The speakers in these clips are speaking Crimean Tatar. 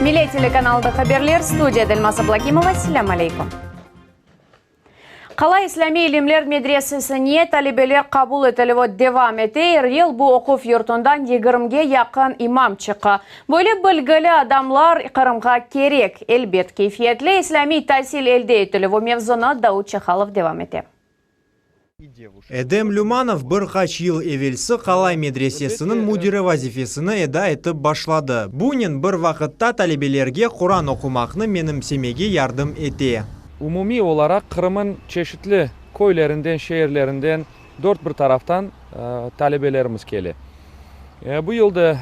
Millet telekanalında haberler, studiyada Elmaz Ablâkimova. Selâm aleykum. Qalay İslâmiy ilimler medresesine talebeler qabul etilüvi devam ete. Er yıl bu oquv yurtundan yigirmige yaqın imam çıqa. Böyle bilgili adamlar Qırımğa kerek, elbet. Keyfiyetli islâmiy tasil elde etilüvi mevzunı Daud Çahalov devam ete. Edem Lümanov bir qaç yıl evelsi Qalay medresesiniñ müdiri vazifesini eda etip başladı. Bunen bir vaqıtta talebelerge Quran oqumaqnı menimsemege yardım ete. Umumiy olaraq Qırım'ın çeşitli köylerinden, şeerlerinden, dört bir taraftan talebelerimiz kele. Bu yıl da,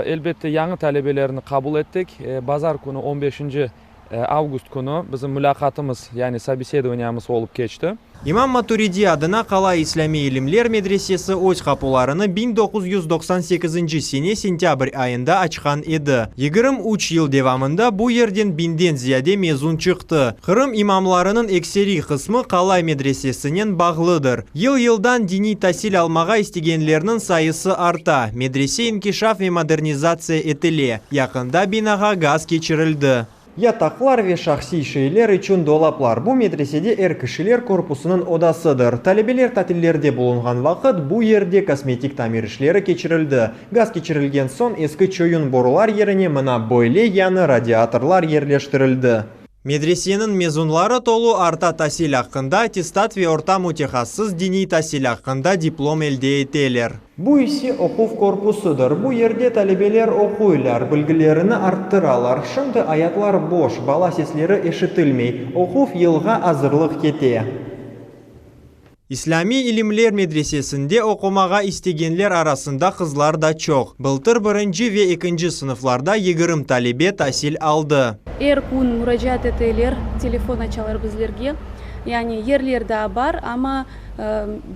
elbette, yañı talebelerni qabul ettik. Bazar künü, on beşinci avgust künü bizim mulâqatımız, yani sobesedovaniyamız olıp keçti. İmam Maturidi adına Qalay İslâmiy ilimler medresesi öz qapularını 1998-nci sene sentâbr ayında açqan edi. 23 yıl devamında bu yerden biñden ziyade mezun çıqtı. Qırım imamlarınıñ ekseriy qısmı Qalay medresesinen bağlıdır. Yıl-yıldan diniy tasil almağa istegenlerniñ sayısı arta, medrese inkişaf ve modernizatsiya etile, yaqında binağa gaz keçirildi. Yataqlar ve şahsiy şeyler içün dolaplar, bu medresede er kişiler korpusınıñ odasıdır. Talebeler tatillerde bulunğan vaqıt bu yerde kosmetik tamir işleri keçirildi. Gaz keçirilgen soñ eski çoyun borular yerine mına böyle yañı radiatorlar yerleştirildi. Medreseniñ mezunları tolu orta tasil aqqında attestat ve orta mütehassıs diniy tasil aqqında diplom elde eteler. Bu ise oquv korpusıdır. Bu yerde talebeler oquylar, bilgilerini arttıralar. Şimdi ayatlar boş, bala sesleri eşitilmey. Oquv yılğa azırlıq kete. İslâmiy ilimler medresesinde oqumağa istegenler arasında qızlar da çoq. Bıltır birinci ve ekinci sınıflarda 20 talebe tasil aldı. Er kün muracaat eteler, telefon açalar bizlerge. Yani yerler daa bar, amma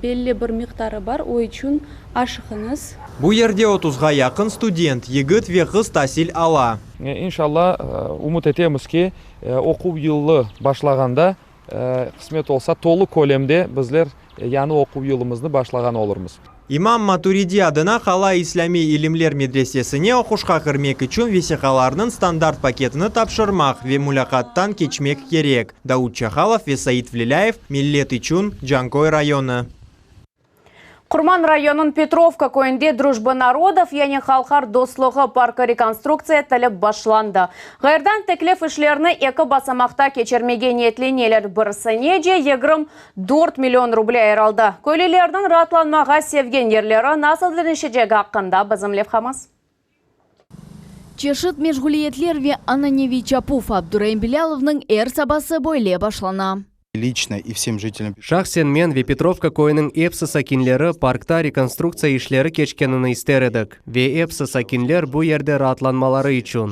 belli bir miqdarı bar, o içün aşıqıñız. Bu yerde otuzğa yaqın student, yigit ve qız tasil ala. İnşalla, ümüt etemiz ki, oquv yılı başlağanda, qısmet olsa, tolu kölemde bizler yañı oquv yılımıznı başlağan olurmız. İmam Maturidi adına Qalay İslâmiy ilimler medresesine oquşqa kirmek içün vesiqalarnıñ standart paketini tapşırmaq ve mulâqattan keçmek kerek. Daud Çahalov ve Said Vlilâyev, Millet içün, Canköy rayonı. Qurman rayonınıñ Petrovka köyünde Drujba narodov, yani Halqlar dostluğı parkı rekonstruktsiya etilip başlandı. Ğayrıdan tiklev işlerini eki basamaqta keçirmege niyetleneler. Birsinece 24 million ruble ayırıldı. Köylülerniñ raatlanmağa sevgen yerleri nasıl deñişecegi aqqında bizim levhamız. Çeşit meşğuliyetler ve ananeviy çapuv, Abduraim Bilâlovnıñ er sabası böyle başlana. Лично и всем жителям. Şahsen men ve Petrovka köyüniñ epsi sakinleri parkta rekonstruktsiya işleri keçkenini ister edik. Ve epsi sakinler bu yerde raatlanmaları içün.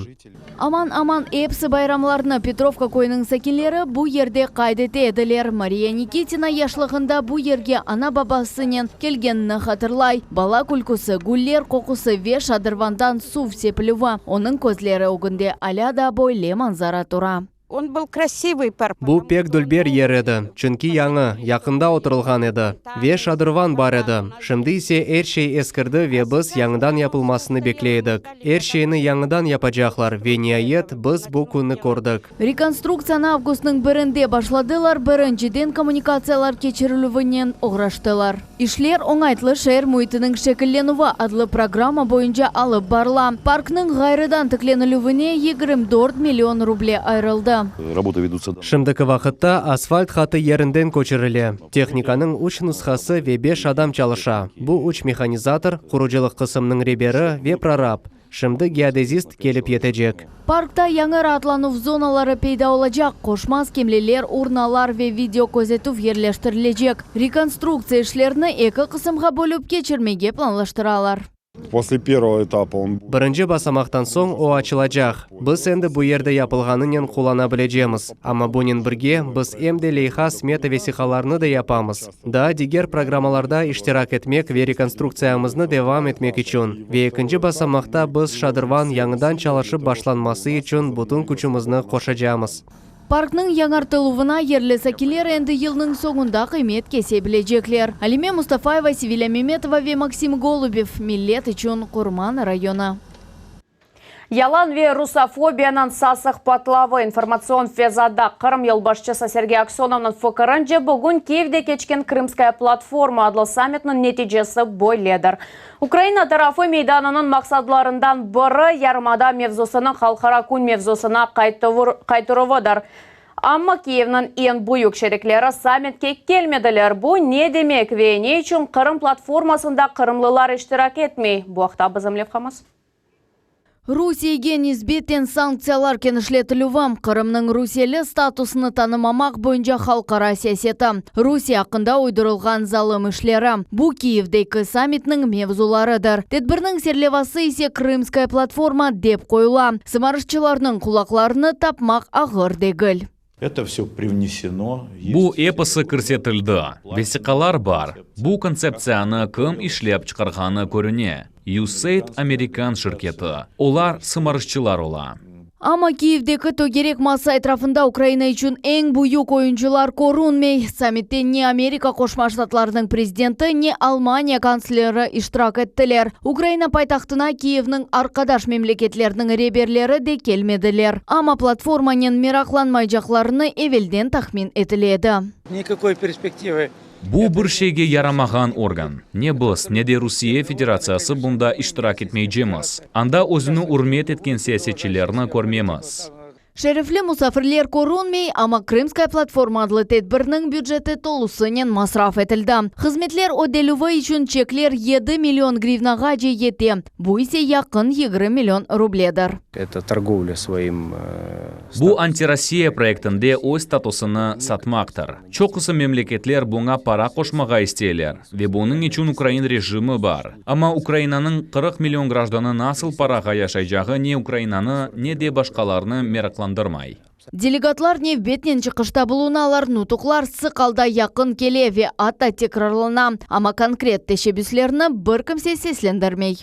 Aman-aman epsi bayramlarnı Petrovka köyüniñ sakinleri bu yerde qayd ete ediler. Mariya Nikitina yaşlığında bu yerge ana-babasınen kelgenini hatırlay. Bala külküsi, güller qoqusı ve şadırvandan suv sepilüvi, onıñ közleri ögünde alâ daa böyle manzara tura. On был красивый парк. Bu pek dülber yer edi, çünki yañı, yaqında oturılğan edi. Ve şadırvan bar edi. Şimdi ise er şey eskirdi ve biz yañıdan yapılmasını bekley edik. Er şeyni yañıdan yapacaqlar ve niayet biz bu künni kördik. Rekonstruktsiyanı avgustnıñ birinde başladılar, birinciden kommunikatsiyalar keçirilüvinen oğraştılar. İşler Oñaytlı şeer müitiniñ şekillenüvi adlı programma boyunca alıp barıla. Parknıñ ğayrıdan tiklenilüvine 24 million ruble ayırıldı. Работы ведутся. Şimdiki vaqıtta asfalt hatı yerinden köçürile. Tehnikanıñ üç nushası ve beş adam çalışa. Bu üç mehanizator, qurucılıq qısımnıñ reberi ve prorab. Şimdi geodezist kelip yetecek. Parkta yañı raatlanuv zonaları peyda olacaq, qoşma skemleler, urnalar ve video közetüv yerleştirilecek. Rekonstruktsiya işlerini eki qısımğa bölüp keçirmege planlaştıralar. После первого этапа он Birinci basamaqtan soñ o açılacaq. Biz endi bu yerde yapılğanınen qullana bilecemiz. Amma bunen birge biz em de leyha smeta vesiqalarını da yapamız. Daa diger programmalarda iştirak etmek ve rekonstruktsiyamıznı devam etmek içün. Ve ekinci basamaqta biz şadırvan yañıdan çalışıp başlanması içün bütün küçümizni qoşacamız. Parknıñ yañartıluvına yerli sakinler endi yılnıñ soñunda qıymet kese bilecekler. Alime Mustafayeva, Sevilâ Memetova ve Maksim Golubev, Millet içün, Qurman rayonı. Yalan ve rusofobiyanıñ sasıq patlavı informatsion fezada Qırım yolbaşçısı Sergey Aksönovnıñ fikirince, bugün Kiyevde keçken Krımskaya platforma adlı sammitniñ neticesi böyledir. Ukraina tarafı meydanınıñ maqsadlarından biri, yarımada mevzusını halqara kün mevzusına qaytaruvıdır. Amma Kiyevniñ eñ büyük şerikleri sammitke kelmediler. Bu ne demek ve ne içün Qırım platformasında qırımlılar iştirak etmey? Bu aqta bizim levhamız. Rusiyege nisbeten sanktsiyalar kenişletilüvi, Qırımnıñ rusiyeli statusını tanımamaq boyunca halqara siyaseti, Rusiye aqqında uydurılğan zalım işleri, bu Kiyevdeki sammitniñ mevzularıdır. Tedbirniñ serlevası ise Krımskaya platforma dep qoyula. Sımarışçılarnıñ qulaqlarını tapmaq ağır degil. Eto vsё privneseno. Bu episi kirsetildi. Vesiqalar bar. Bu kontseptsiyanı kim işlep çıqarğanı körüne, USAID amerikan şirketi. Olar sımarışçılar ola. Amma Kiyevdeki tögerek masa etrafında Ukraina içün eñ büyük oyuncılar körünmey. Sammitte ne Amerika Qoşma Ştatlarınıñ prezidenti, ne Almaniya kantsleri iştirak ettiler. Ukraina paytahtına Kiyevniñ arqadaş memleketleriniñ reberleri de kelmediler. Amma platformanen meraqlanmaycaqlarını evelden tahmin etile edi. Nikakoy perspektivı. Bu bir şeyge yaramağan organ. Ne biz, ne de Rusiye Federatsiyası bunda iştirak etmeycemiz. Anda özüni ürmet etken siyasetçilerni körmemiz. Şerefli musafirler körünmey, amma Krımskaya platforma adlı tedbirniñ büceti tolusınen masraf etildi. Hızmetler ödelüvi içün çekler yedi million grivnağace yete, bu ise yaqın 20 million rubledir. Eto torgovlâ svoim Bu antirossiya proyektinde öz statusını satmaqtır. Çoqusı memleketler buña para qoşmağa isteyler, ve bunıñ içün ukrain rejimi bar. Amma Ukrainanıñ 40 million grajdanı nasıl parağa yaşaycağı ne Ukrainanı, ne de başqalarnı meraqlandırmay. Delegatlar nevbetnen çıqışta bulunalar, nutuqlar sıq alda yaqın kele ve atta tekrarlana, amma konkret teşebbüslerni bir kimse seslendirmey.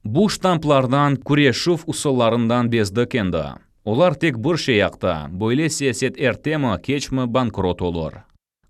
Bu ştamplardan, küreşüv usullarından bezdik endi. Olar tek bir şey aqta, böyle siyaset ertemi, keçmi bankrot olur.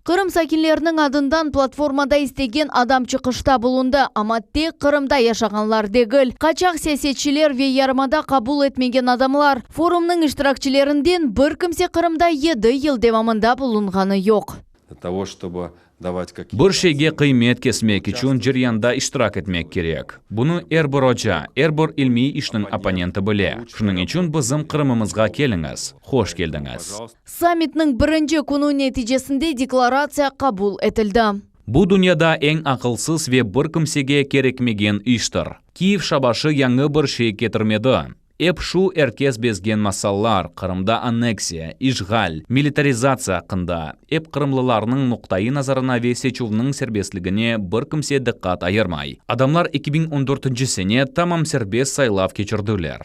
Qırım sakinleriniñ adından platformada istegen adam çıqışta bulundı, amma tek Qırımda yaşağanlar degil, qaçaq siyasetçiler ve yarımada qabul etmegen adamlar. Forumnıñ iştirakçilerinden bir kimse Qırımda yedi yıl devamında bulunğanı yoq. Dlâ togo, çtobı davat Bir şeyge qıymet kesmek içün ceryanda iştirak etmek kerek. Bunı er bir oca, er bir ilmiy işniñ opponenti bile. Şunıñ içün bizim Qırımımızğa keliñiz. Hoş keldiñiz. Sammitniñ birinci künü neticesinde deklaratsiya qabul etildi. Bu dünyada eñ aqılsız ve bir kimsege kerekmegen iştir. Kiyev şabaşı yañı bir şey ketirmedi. Ep şu er kes bezgen masallar, Qırımda anneksiya, işğal, militarizatsiya aqqında, ep qırımlılarnıñ noqtaiy nazarına ve seçüvniñ serbestligine bir kimse diqqat ayırmay. Adamlar 2014 sene tamam serbest saylav keçirdiler.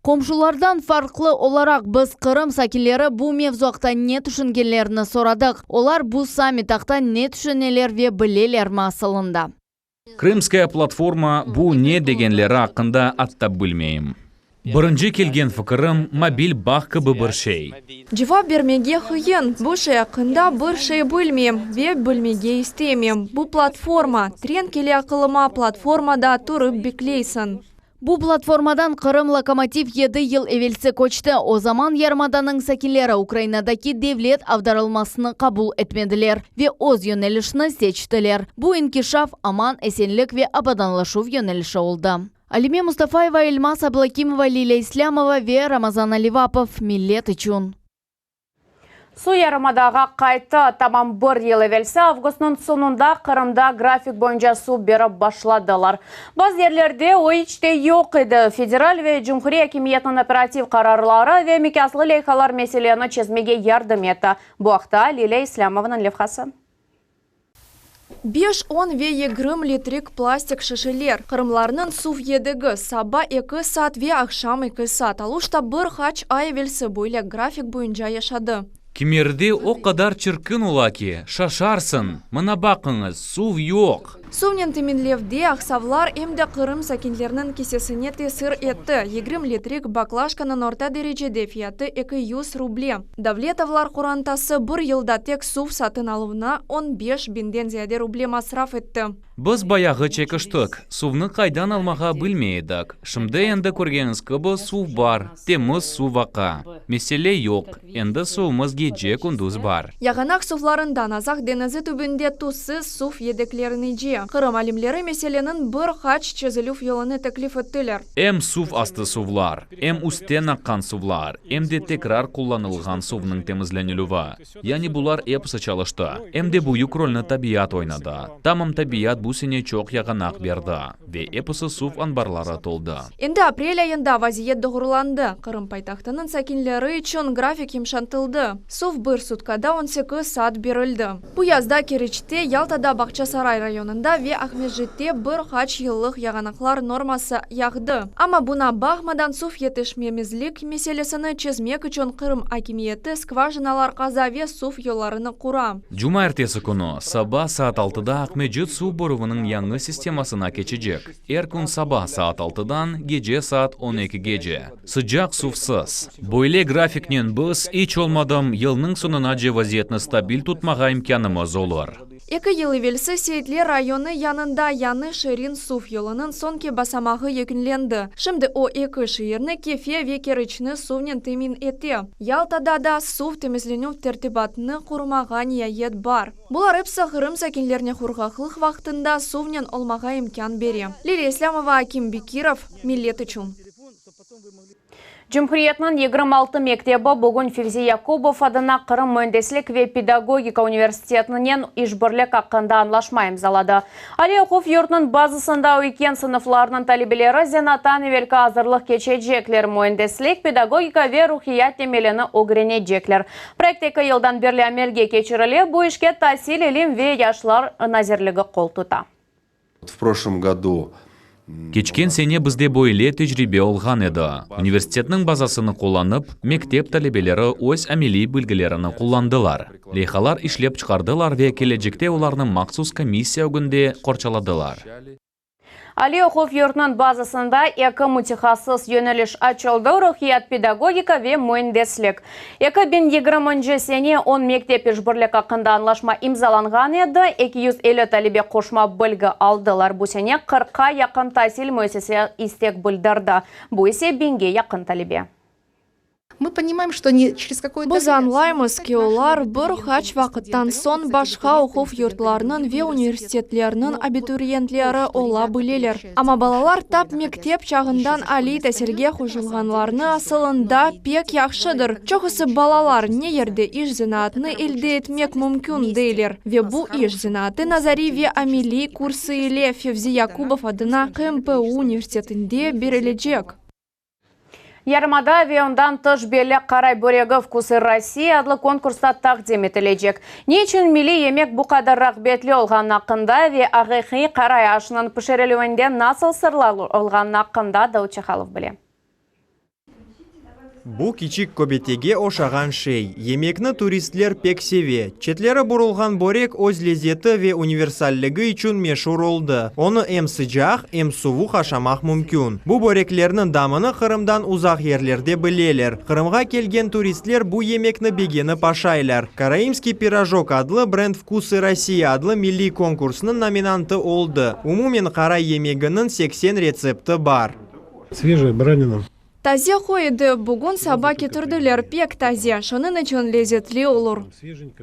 Qomşulardan farqlı olaraq biz Qırım sakinleri bu mevzu aqta ne tüşüngenlerini soradıq. Olar bu sammit aqta ne tüşüneler ve bilelermi asılında? Krımskaya platforma bu ne degenleri aqqında atta bilmeyim. Birinci kelgen fikirim, mobil bağ kibi bir şey. Cevap bermege qıyın. Bu şey aqqında bir şey bilmeyim ve bilmege istemeyim. Bu platforma. Tren kele aqılıma, platformada turıp bekleysiñ. Bu platformadan Qırım Lokomotiv yedi yıl evelsi köçti. O zaman yarımadanıñ sakinleri Ukrainadaki devlet avdarılmasını qabul etmediler ve öz yönelişni seçtiler. Bu inkişaf, aman-esenlik ve abadanlaşuv yönelişi oldı. Alime Mustafayeva, Elmaz Ablakimova, Lilâ İslâmova ve Ramazan Alivapov, Millet içün. Suv yarımadağa qayttı. Tamam bir yıl evelsi, avgustnıñ soñunda Qırımda grafik boyunca suv berip başladılar. Bazı yerlerde o iç te yoq edi. Federal ve cumhuriy akimiyetniñ operativ qararları ve miqyaslı leyhalar meseleni çezmege yardım etti. Bu aqta Lilâ İslâmovanıñ levhası. Beş, on ve 20 litrik plastik şişeler, qırımlarnıñ suv yedegi, saba eki saat ve aqşam eki saat. Aluşta bir qaç ay evelsi böyle grafik boyunca yaşadı. Kimerde o qadar çirkin ola ki, şaşarsıñ. Mına baqıñız, suv yoq. Suvnen teminlevde aqsavlar em de Qırım sakinleriniñ kisesine tesir etti, 20 litrik baklaşkanıñ orta derecede fiyatı 200 ruble. Davletovlar qorantası bir yılda tek suv satın aluvına 15 biñden ziyade ruble masraf etti. Biz bayağı çekiştik, suvnı qaydan almağa bilmey edik. Şimdi endi körgeniñiz kibi suv bar, temiz suv aqa. Mesele yoq, endi suvumız gece-kündüz bar. Yağanaq suvlarından Azaq deñizi tübünde tuzsız suv yedeklerinece Qırım alimleri meseleniñ bir qaç çezilüv yolunı teklif ettiler. Em suv astı suvlar, em üstten aqqan suvlar, em de tekrar qullanılğan suvnıñ temizlenilüvi. Yani bular episi çalıştı. Em de büyük rolni tabiat oynadı. Tamam tabiat bu sene çoq yağanaq berdi ve episi suv anbarları toldı. Endi aprel ayında vaziyet doğrulandı. Qırım paytahtınıñ sakinleri içün grafik yımşatıldı, suv bir sutkada 18 saat berildi. Bu yazda Keriçte, Yaltada, Bağçasaray rayonında ve Aqmescitte bir qaç yıllıq yağanaqlar norması yağdı. Amma buña baqmadan suv yetişmemezlik meselesini çezmek içün Qırım akimiyeti skvajinalar qaza ve suv yollarını qura. Cumaertesi künü, saba saat altıda Aqmescit suv boruvınıñ yañı sistemasına keçecek. Er kün saba saat altıdan gece saat on ekigece. Sıcaq suvsız. Böyle grafiknen biz, iç olmadım, yılnıñ soñunace vaziyetni stabil tutmağa imkânımız olur. Eki yıl evelsi Seyitler rayonı yanında yañı şirin suv yolunıñ soñki basamağı yekünlendi. Şimdi o eki şeerni, Kefe ve Keriçni suvnen temin ete. Yaltada da suv temizlenüv tertibatını qurmağa niayet bar. Bular episi Qırım sakinlerine qurğaqlıq vaqtında suvnen olmağa imkân bere. Liliya İslâmova, Akim Bekirov, Millet içün. Cumhuriyetniñ 26 mektebi bugün Fevzi Yakubov adına Qırım müendislik ve pedagogika universitetinen işbirlik aqqında añlaşma imzaladı. Aliy oquv yurtınıñ bazasında üyken sınıflarnıñ talebeleri zenaattan evelki azırlıq keçecekler, müendislik, pedagogika ve ruhiyat temelini ögrenecekler. Proyekt eki yıldan berli amelge keçirile, bu işke Tasil, ilim ve yaşlar nazirligi qol tuta. V proşlom godu. Keçken sene bizde böyle tecribe olğan edi, universitetniñ bazasını qullanıp, mektep talebeleri öz ameliy bilgilerini qullandılar, leyhalar işlep çıqardılar ve kelecekte olarnı mahsus komissiya ögünde qorçaladılar. Aliy oquv yurtınıñ bazasında eki mütehassıs yöneliş açıldı, ruhiyat pedagogika ve müendislik. 2020 sene on mektep işbirlik aqqında añlaşma imzalanğan edi, 250 talebe qoşma bilgi aldılar. Bu sene qırqqa yaqın tasil müessise istek bildirdi, bu ise biñge yaqın talebe. Biz añlaymız ki, olar bir qaç vaqıttan soñ başqa oquv yurtlarınıñ ve universitetlerniñ abituriyentleri ola bileler. Amma balalar tap mektep çağından aliy tasilge qoşulğanlarını asılında pek yahşıdır. Çoqusı balalar ne yerde iş zenaatını elde etmek mümkün deyler ve bu iş zenaatı nazariy ve ameliy kursı ile Fevzi Yakubov adına QMPU universitetinde berilecek. Yarımada ve ondan tış belli qaray böregi Vkusy Rossii adlı konkursta taqdim etilecek. Ne içün milliy yemek bu qadar rağbetli olğanı aqqında ve aqiqiy qaray aşınıñ pişirilüvinde nasıl sırlar olğanı aqqında Davut Çahalov bile. Bu kiçik köbetege oşağan şey. Yemekni turistler pek seve. Çetleri burulğan börek öz lezeti ve universalligi içün meşur oldı. Onı em sıcaq, em suvuq aşamaq mümkün. Bu böreklerniñ damını Qırımdan uzaq yerlerde bileler. Qırımğa kelgen turistler bu yemekni begenip aşaylar. Karaimskiy pirojok adlı brend Vkusy Rossii adlı milliy konkursnıñ nominantı oldı. Umumen qaray yemeginiñ 80 retsepti bar. Svejaya baranina. Taze qoy edi, bugün saba ketirdiler, pek taze, şunıñ içün lezetli olur.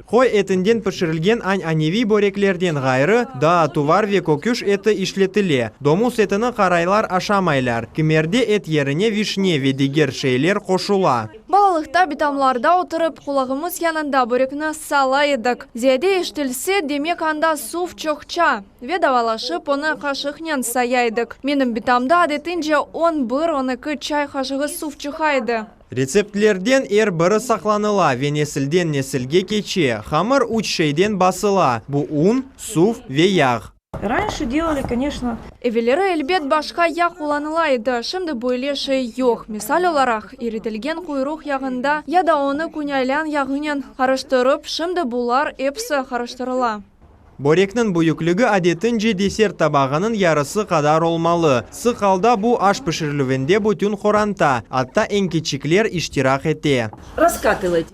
Qoy etinden pişirilgen añaneviy böreklerden ğayrı, daa tuvar ve köküş eti işletile. Domuz etini qaraylar aşamaylar. Kimerde et yerine vişne ve diger şeyler qoşula. Balalıqta bitamlarda oturıp, qulağımız yanında börekni sala edik. Ziyade eşitilse, demek anda suv çoqça. Ve davalaşıp, onı qaşıqnen saya edik. Menim bitamda adetince on bir, on eki çay qaşığı suv çıqa edi. Retseptlerden er biri saqlanıla ve nesilden nesilge keçe. Hamır üç şeyden basıla, bu un, suv ve yağ. Ranşe delali, koneçno. Evelleri, elbet, başqa yağ qullanıla edi, şimdi böyle şey yoq. Misal olaraq, iritilgen quyruq yağında ya da onı künaylan yağınen qarıştırıp, şimdi bular episi qarıştırıla. Börekniñ büyükligi adetince desert tabağınıñ yarısı qadar olmalı. Sıq alda bu aş pişirilüvinde bütün qoranta, atta eñ kiçikler iştirak ete.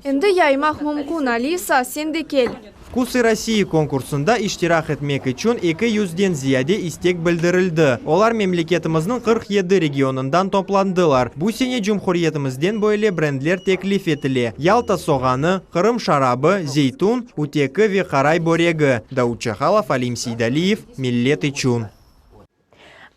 Endi yaymaq mümkün, Alisa, sen de kel. Vkusy Rossii konkursında iştirak etmek içün eki yüzden ziyade istek bildirildi. Olar memleketimizniñ 47 regionından toplandılar. Bu sene cumhuriyetimizden böyle brendler teklif etile, Yalta soğanı, Qırım şarabı, zeytun, üteki ve qaray böregi. Davut Çahalov, Alim Seydaliyev, Millet içün.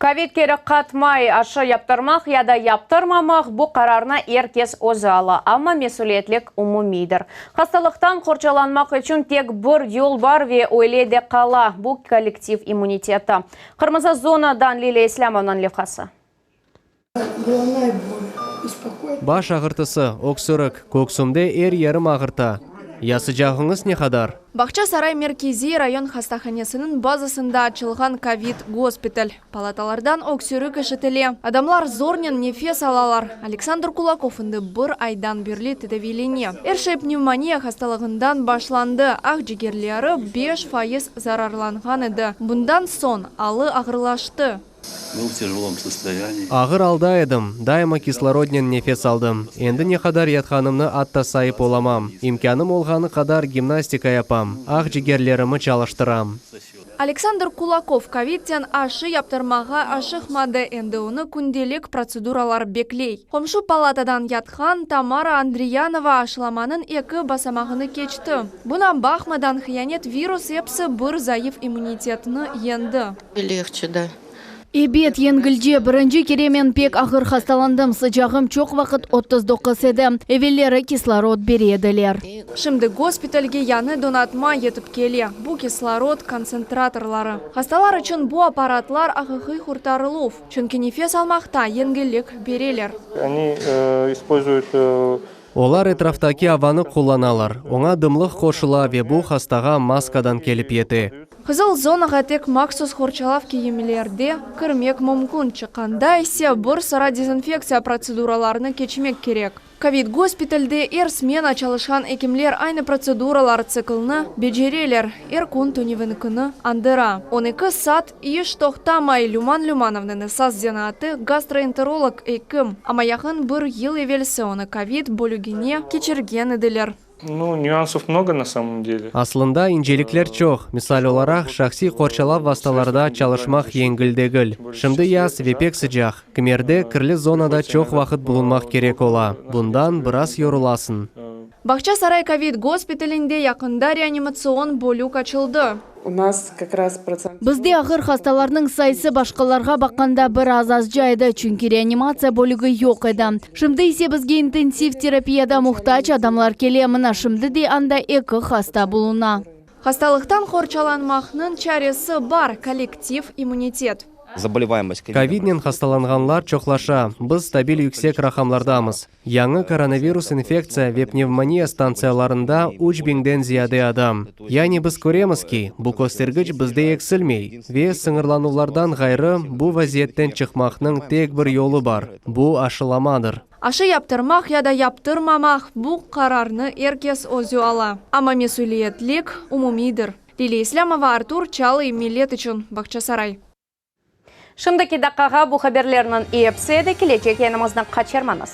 Kovid keri qatmay, aşı yaptırmaq ya da yaptırmamaq, bu qararnı er kes özü ala, amma mesüliyetlik umumiydir. Hastalıqtan qorçalanmaq içün tek bir yol bar ve öyle de qala, bu kollektiv immuniteti. Qırmızı zonadan Lilâ İslâmovanıñ levhası. Baş ağırtısı, öksürik, köksümde er yerim ağırta. Ya sıcağıñız ne qadar? Bağçasaray merkeziy rayon hastahanesiniñ bazasında açılğan kovid gospital. Palatalardan öksürik eşitile, adamlar zornen nefes alalar. Aleksandr Kulakov indi bir aydan berli tedaviylene. Er şey pnevmoniya hastalığından başlandı, aqcigerleri 5% zararlanğan edi. Bundan soñ alı ağırlaştı. Ağır alda edim, daima kislorodnen nefes aldım. Endi ne qadar yatqanımnı atta sayıp olamam. İmkânım olğanı qadar gimnastika yapam, aqcigerlerimi çalıştıram. Aleksandr Kulakov kovidten aşı yaptırmağa aşıqmadı, endi onı kündelik protseduralar bekley. Qomşu palatadan yatqan Tamara Andriyanova aşılamanıñ eki basamağını keçti. Buña baqmadan, hıyanet virus episi bir zayıf immunitetni yeñdi. Legçe, da. Ebet, yengilce. Birinci kere men pek ağır hastalandım, sıcağım çoq vaqıt 39 edi. Evelleri kislorod bere ediler. Şimdi gospitalge yañı donatma yetip kele, bu kislorod kontsentratorları. Hastalar içün bu apparatlar aqiqiy qurtarıluv, çünki nefes almaqta yengillik bereler. Oni ispolzuyut Olar etraftaki avanı qullanalar, oña dımlıq qoşula ve bu hastağa maskadan kelip yete. Qızıl zonağa tek mahsus qorçalav kiyimlerde kirmek mümkün, çıqqanda ise bir sıra dezinfektsiya protseduralarını keçmek kerek. Kovid gospitalde er smena çalışqan ekimler aynı protseduralar tsiklini becereler, er kün tünevinkini añdıra. On eki saat iş toqtamay, Lüman Lümanovnıñ esas zenaatı, gastroenterolog ekim, amma yaqın bir yıl evelsi onı kovid bölügine keçirgen ediler. Nu, nüansov mnogo na samom dele. Aslında incelikler çoq. Misal olaraq, şahsiy qorçalav vastalarda çalışmaq yengil degil. Şimdi yaz ve pek sıcaq. Kimerde kirli zonada çoq vaqıt bulunmaq kerek ola. Bundan biraz yorulasıñ. Bağçasaray kovid gospitalinde yaqında reanimatsion bölük açıldı. U nas kak raz protsent. Bizde ağır hastalarnıñ sayısı başqalarğa baqqanda biraz azca edi, çünki reanimatsiya bölügi yoq edi. Şimdi ise bizge intensiv terapiyada muhtac adamlar kele, mına şimdi de anda eki hasta buluna. Hastalıqtan qorçalanmaqnıñ çaresi bar, kollektiv immunitet. Заболеваемость Kovidnen hastalanğanlar çoqlaşa, biz stabil yüksek raqamlardamız. Yañı koronavirus infektsiya ve pnevmoniya stantsiyalarında üç biñden ziyade adam. Yani biz köremiz ki, bu köstergiç bizde eksilmey ve sıñırlanuvlardan ğayrı bu vaziyetten çıqmaqnıñ tek bir yolu bar, bu aşılamadır. Aşı yaptırmaq ya da yaptırmamaq, bu qararnı er kes özü ala. Amma mesüliyetlik umumiydir. Liliya İslâmova, Artur Çalıy, Millet içün, Bağçasaray. Şimdiki daqqağa bu haberlerniñ episi edi, kelecek yayınımıznı qaçırmañız.